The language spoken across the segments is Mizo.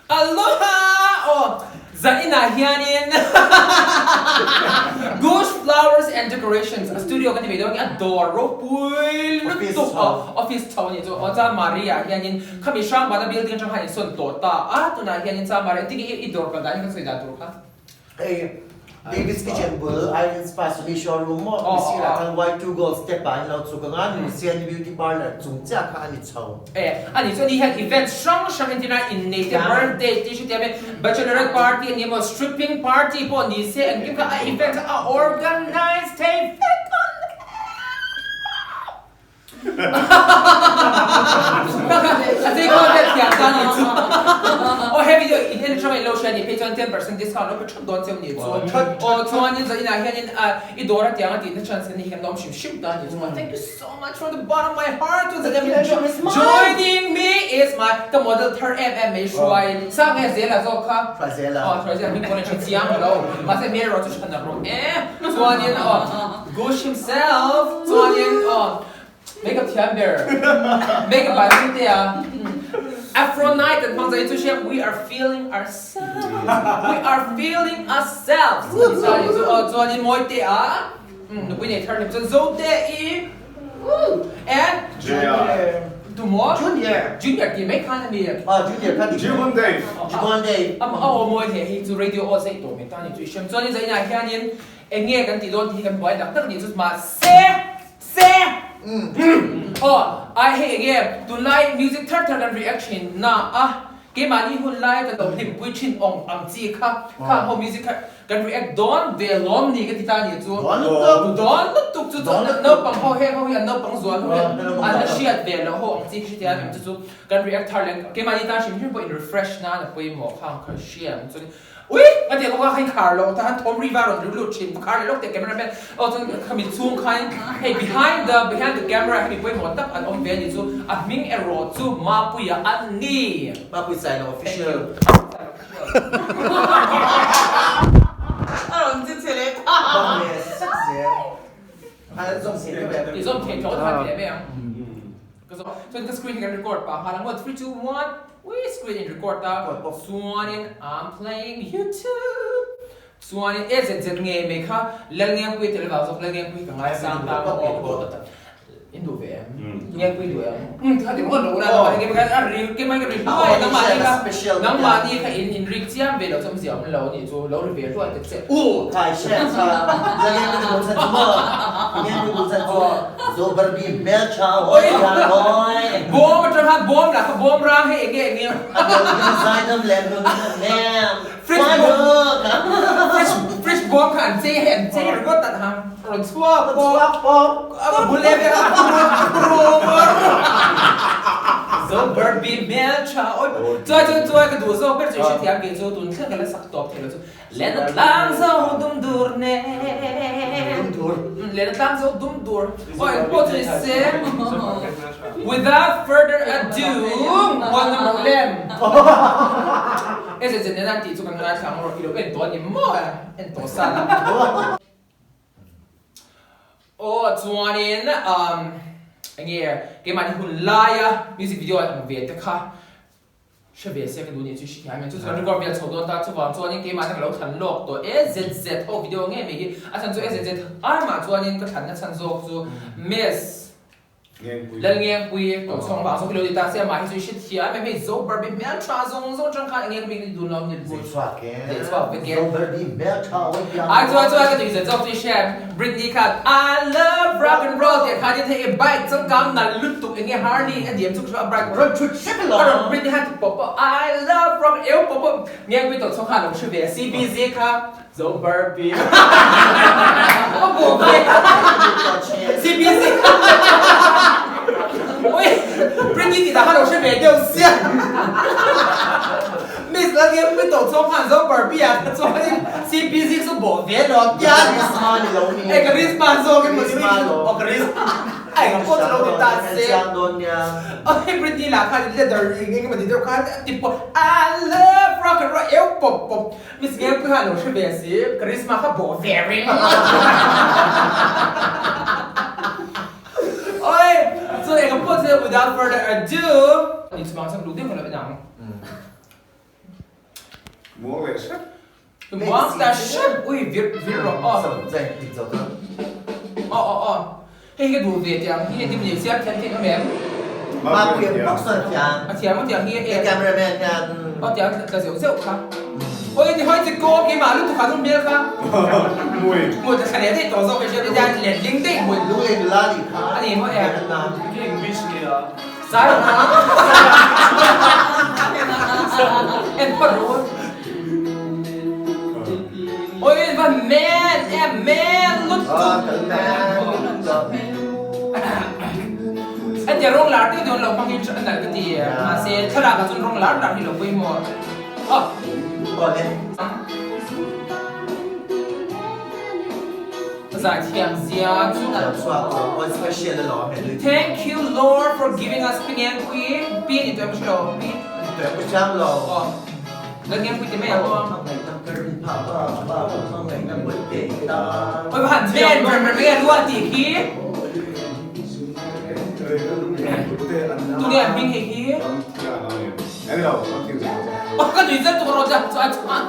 Aloha! Aw, zaninah hianin Gush Flowers and Decorations a studio kan ti ve dawn a dawr ropui lutuk aw, office chho a nih chu aw, Chamari ah hianin khami Hrangbana building atang khan insawn tawh ta a, tunah hianin Chamari engtin nge i dawr kal dan hi kan sawi dan tur kha? Hei David's Kitchen bul Island Spa Sumi Showroom maw mi sirah khan Y2 Gold step ah an lo chhuk ang a, Nusiani Beauty Parlour chung chiah kha a ni chho. E, a nih chuan hian event hrang hrang entirna inneih te, birthday te hre tiam e, bachelorette party a ni emaw, stripping party pawh ni se engkim kha a event kha a organize thei vek ang. A chei kual vel thiam ta ni chu. Aw he video in en atanga in lo hria ni phei chuan 10% discount lo pe thap dawn cheu ni chu. Aw chuanin zaninah hianin i dawr a tiang a tihna chance ni hian lawm hrim hrim ta ni chu. Thank you so much from the bottom of my heart chu zanin joining me is my ka model thar em em mai Hruai Sang nge Zela zawk kha. Hruai Zela. Aw Hruai Zela hming pawn a hre chiang lo. Mahse hmel erawh chu tha na rawh e. Chuanin aw. Gush himself chuanin aw makeup thiam ber makeup by Hmingtea Afro night kan hmang zai chu hriat we are feeling ourselves we are feeling ourselves kan ti ta ni chu aw chuanin Mawitea nupui nei thar hlim chuan Zote i and Junior tumaw Junior Junior tih mai khan a mi aw Junior kha dik Jubon Dave Jubon Dave a aw mawi hle hi chu radio aw zai tawh mai ta ni chu i hriam chuanin zainah hianin Eng nge kan tih dawn tih hi kan buai tak tak nih chu mahse se aw ai hei eng nge tunlai music thar thar kan react thin na a keimahni hun lai kan lo hlimpui thin awng ang chi kha khang ho music kha kan react dawn ve lawm ni ka ti ta nih chu dawn lutuk chu chu naupang ho heng ho hi an naupang zual ho hi an la hriat ve loh ho ang chi kha hriat em chu chu kan react thar leh keimahni tan hrim hrim pawh in refresh nan a pawimawh khang kha hria ang chuan Ui! Ka ti a kawng a kha in khar loh ta han thawm ri va rawn ri lut thin va khar leh lawk teh camera man aw chuan khami chhung khan hei behind the behind the camera hemi pawimawh tak an awm ve a nih chu a hming erawh chu Mapuia a ni. Mapui Sailo official. A rawn che che leh ta. Bang leh sak zel. A zawm thei tho em? I zawm thei tho kha ti leh mai ang. Ka zawh chuan ka screen hi kan record pah nghal ang maw 3 2 1 Ui screen in record a chuanin I'm playing YouTube chuanin e zet zet ngei mai kha Lalngengpuii tel vang zawk Lalngengpuii ka ngaisang ta maw aw ka duh ta in duh ve em Ngengpuii duh em um kha ti maw lo la nangmah ni kha a ri kemai ka ri hluai nangmah ni kha nangmah ni kha in in rik chiam ve lo chu awmzia awm lo anih chu lo ri ve hluai ta che u khai hriat kha Lalngengpuii duh chan chu maw Ngengpuii duh chan chu Zo Barbie hmeltha hawi hian hawi. Bawm atang khan bawm lah kha bawm rang hei enge enge. A dawr hi zaidam leh nun nem. Fridge bawm fridge fridge bawm kha an chei hei an chei ringawt tak ha. Rawn chhuak pawp a bul em em a rum a rum. Zo Barbie hmeltha awi chuai chuan chuai ka duh zawk ber chu i hrethiam kei chu tun thleng ka la sak tawp thei lo chu. Len a tlang zo dum dur nen. Dum dur. Len a tlang zo dum dur. Aw eng pawh chu ni se. Without further ado, one number lem. E zet zet nen an tih chu kan ngaithla ang rawh i lo en tawh a ni maw en tawh sa la. Aw chuanin enge keimahni hun laia music video ang ve te kha Hre ve se ka duh nih chu hri thiam em chu chuan record vel chho dawn ta chuvang chuanin keimah te ka lo thlan lawk tawh e ZZ ho video ngei mai hi a chhan chu e ZZ armah chuanin ka thlanna chhan zawk chu Miss Lalngengpuii Tochhawng vang zawk hi lo ti ta se amah hi chu i hre thiam em hei Zo Barbie hmeltha zawng zawng atang khan enge ka bik ni dun lo ni Zeh chhuak e Zeh chhuak vek e Zo Barbie hmeltha awi piang Ai chuan chuan ka tui zet zawk chu i hre em Britney khan I love rock and roll tih khan in hei i bike changkang nalh lutuk enge Harley a diam chuk a bike rawn thut hrep alo a rawn Britney khan ti pawp pawp I love rock eu pawp pawp Ngengpui tawh chhawng khan a lo hre ve CBZ kha Zo Barbie a bu ve CBZ Ui Britney tih dah khan a lo hre ve deuh sia Miss Lalngengpui tawh chhawng khan Zo Barbie ah kha chuanin CBZ chu bawh ve lo tia Karisma ni lo ni. E karisma zawk emaw ni Karisma lo. Aw karisma. Ai ka pawh chu lo ti ta se. Chiang dawn nia. Aw hei Britney lah khan leather eng eng emaw ni deuh khan a ti pawh I love rock and roll eu pawp pawp. Miss Ngengpui khan a lo hre ve si karisma kha bawh ve reng. Oi chuan eng pawh chu without further ado. Ni chumang chuan luh deuh ka lo en ang. Muang leh hrep. Muang ta hrep ui vir vir rawh aw. Aw aw aw hei hi ka duh ve tih ang hi engtin maw siam thiam thei awm em? A thiam ang tih ang hi e aw tiang tla zeuh zeuh kha awi ni hawi chi kaw keimah lutuk kha nung hmel kha hmui tla thla leh daih tawh zawk hei hriat a let ling daih hmui a ni maw e. Sai En phawt rawh u. Oi va men em men lutuk. Hetia rawng lar deuh deuh an lo hmang hi a nalh ka ti. Mahse thlalak ah chuan rawng lar lar hi lo pawimawh. Aw. Zaithiam zia chu. Thank you Lord for giving us Pingengpui Pi ni tuai hre lo Pi Aw Lalngengpui ti mai ang aw. Oi va han men ber ber mai a lua tih khi. Tunge an hming hei khi. Aw ka nui zet tuk rawh chu a chuan.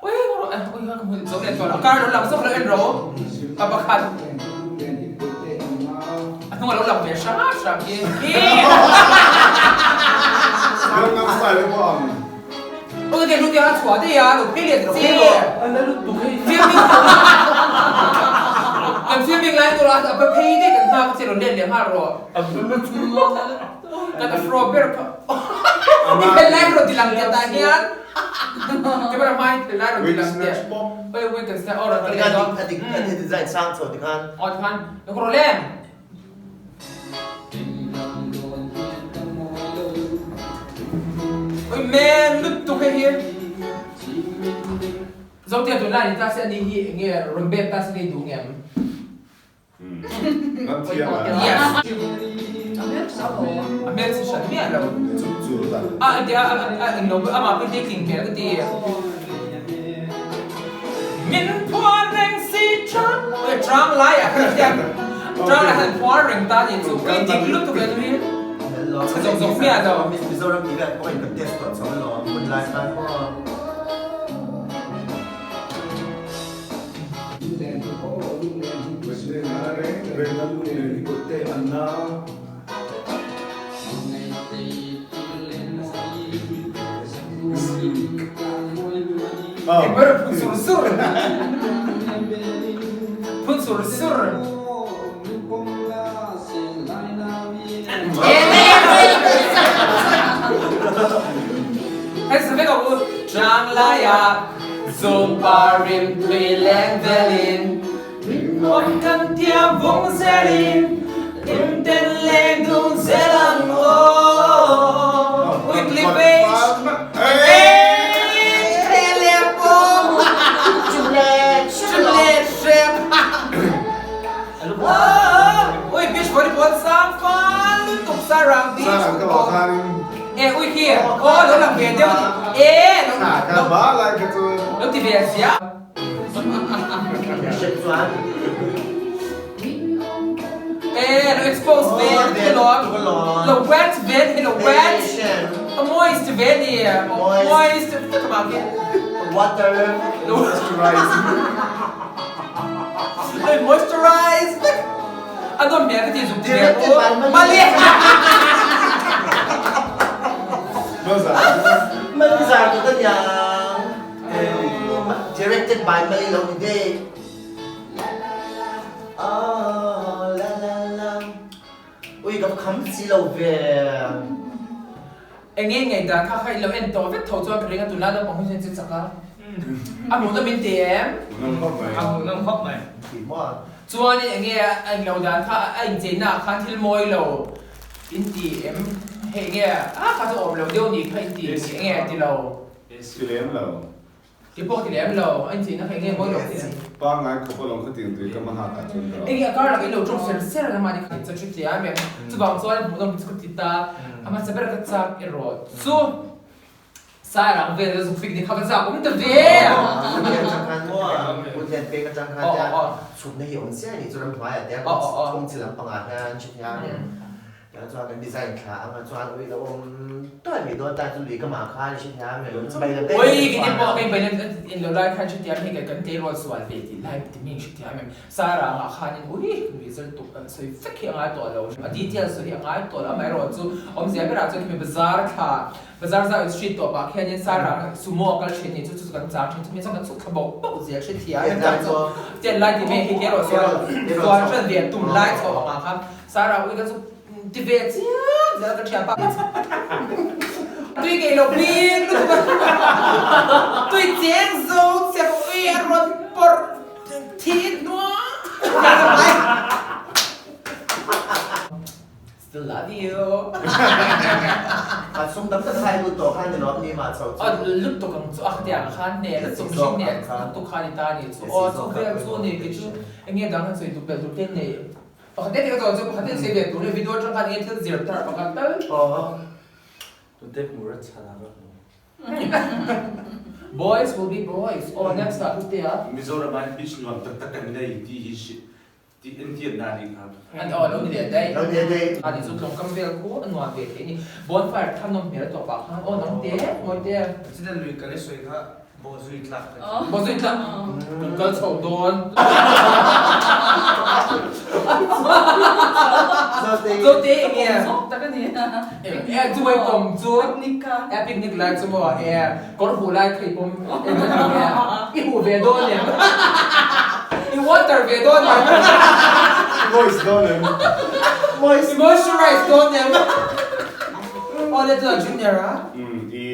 Ui ui ka hmu zo leh tawh lo car lo lang zawk lo en ro pa pakhat a hnung a lo lang ve hram hram hi Gangnam style pawh ang. Ui ke lu tiang a chhuah daih a lo phei leh chi filming kan filming lai tur a a phei daih kan nghak che rawn let leh nghal rawh Kan afro ber kha i phel lai rawn ti lang teh tah hian ti ber hma i phel lai rawn ti lang teh oi ui kan snap aw rawn ti leh dawn a dik a dik design sang chho ti khan aw ti khan ka rawn lem oi men lutuk hei hi Zotea tunlai ni ta se ani hi enge rawn bem ta se nei duh ngem. A hmel chi hran miah lo. A tia a englo amah pawh hi tling hmel ka ti. Min phuar reng si chang oi chang lai ah khan hian chang lai khan phuar reng ta ni chu kei dik lutuk e nui a chhe zawk zawk miah lo. Mizoram tih vel pawh in kan test tawh chho alawm hun lai khan maw. Engmah rawh phun sur sur. Phun sur sur. Hei sa vek ang u. Chang laia Zumpa rimtui leng velin Rinawm kan tiam vung zelin Lim ten leng dun zel ang aw Weekly page Ui beach volleyball sang fal lutuk sarang beach football E ui khi aw lo lang ve deuh e lo ti ve ziah. E lo expose ve lutuk alawm lo wet ve ni lo wet a moist ve ni moist tak mah khi water moisturize Oi moisturize vek a nawm hmel ka ti zuk ti ve u mali Mali zar tu ka niang directed by Mali lo ni de oh la la la ui ka kham si lo ve Enge ngaihdan kha kha i lo en tawh vek tho chuan ka ring a tunlai naupang hun hian che chak a a hmuhnawm in ti em? Hmuhnawm khawp mai. A hmuhnawm khawp mai. Ti maw? Chuanin enge a englo dan kha a incheina ah khan thil mawi lo in ti em? Hei enge a kha chu awm lo deuh ni kha in ti enge a ti lo? Ti lem lo. Ti pawh ti lem lo, a incheina kha enge mawi lo ti em? Pangngai khawp alawm kha tiang tui ka mahak ah chuan ka lo. Enge a kar lak in lo tawng ser ser a mahni kha chu hre thiam em? Chuvang chuan hmuhnawm hi chu ka ti ta, a hmasa ber ka chak erawh chu Sairang vel a zuk fik ni kha ka chak awm ta ve. Hmunlian chang khan maw hmunlian peng atang khan te chhukna hi awm chiah a nih chu ramhnuai ah te kawng chi lampang ah hian hre thiam em? ang chuan kan design thla ang a chuan ui lo awm tuai mai dawn ta chu lui ka mah khan hre thiam em bai lam Ui kei te pawh kei bai lam in lo lai khan hre thiam hei kan tleirawl sual ve tih lai ti mi hre thiam em Sarang ah khanin ui lui zal tuk an sawi vek hi a ngai tawh lo a detail sawi hi a ngai tawh lo amaherawh chu awmzia berah chuan khimi bazar thla Bazar zau in street tawp ah khianin Sarang sumo a kal thin ni chu chu chu kan chang thin chumi chuan kan chhuk thla bawk bawk zel hre thiam em chang chu chen lai ti mai hi kerawh sual sual hran ve tum lai chho ang ah khan Sarang ui ka chu ti ve chiang zel ka thian pa tui ngei lo bik lutuk a tui cheng zo che ui a rawn pawrh thi hnuai. Still love you. A sum tam tak khai lut tawh khan ni lawm ni mah chho chu. Aw lutuk ang chu a khatiang khan hne lutuk mihring hne lutuk khan i ta ni chu aw chu vel chu ni kei chu enge dang han sawi duh belh tur te nei pakhat te ka zawn chu pakhat te sawi ve tur hi video atang khan enge thil zir thar pakhat tal. Aw. Tute hmur a chhan a ka hmu. Boys will be boys aw next ah tute a. Mizoram ah beach nuam tak tak kan nei tih hi Tih entir na nih kha. An aw lo ni leh daih. Lo ni leh daih. A nih chu tlawngkam vel khu a nuam ve thei ni. Bonfire tha nawm hmel tawp ah khan aw nang te mawi te. China lui kal i sawi kha bawhzui tlak ka ti. Bawhzui tlak kan kal chho dawn. Zote eng nge? Tak a ni. E chu wei pawm chu. Picnic kha. E picnic lai chu maw e kawr huh lai kha i pawm eng nge i huh ve dawn em? I water ve dawn em? I moist dawn em? Moist. I moisturize dawn em? Aw le chuan junior a. Umm i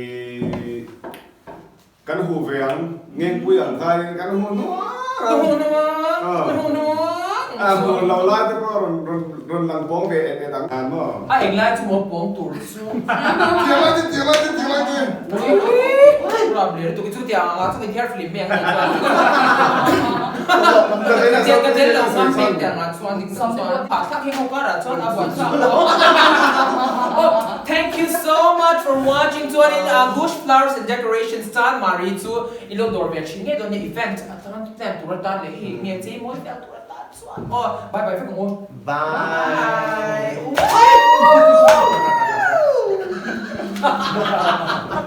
kan huh ve ang ngengpui ang khain kan huh nuar ang. Ka huh nuar, ka huh nuar. A hmuh loh lai te pawh rawn rawn rawn lang pawng ve et et ang khan maw? A englai chu maw pawng tur chu. Tiang lai te tiang lai te tiang lai te. Ram leh lutuk hi chu tiang anga chu inthiar film mai ang nih chuan. Ka tel lo ngam pek tiang ah chuan dik tak chuan phah thlak hi ho karah chuan a buai thlak lo. Oh thank you so much for watching chuanin Bush Flowers and Decorations tan Mari chu i lo dawr ve thin ngei dawn nia event atan plan tur atan leh hei nge chei mawi vel tur atan chuan aw bye bye vek ang u. Bye. Bye.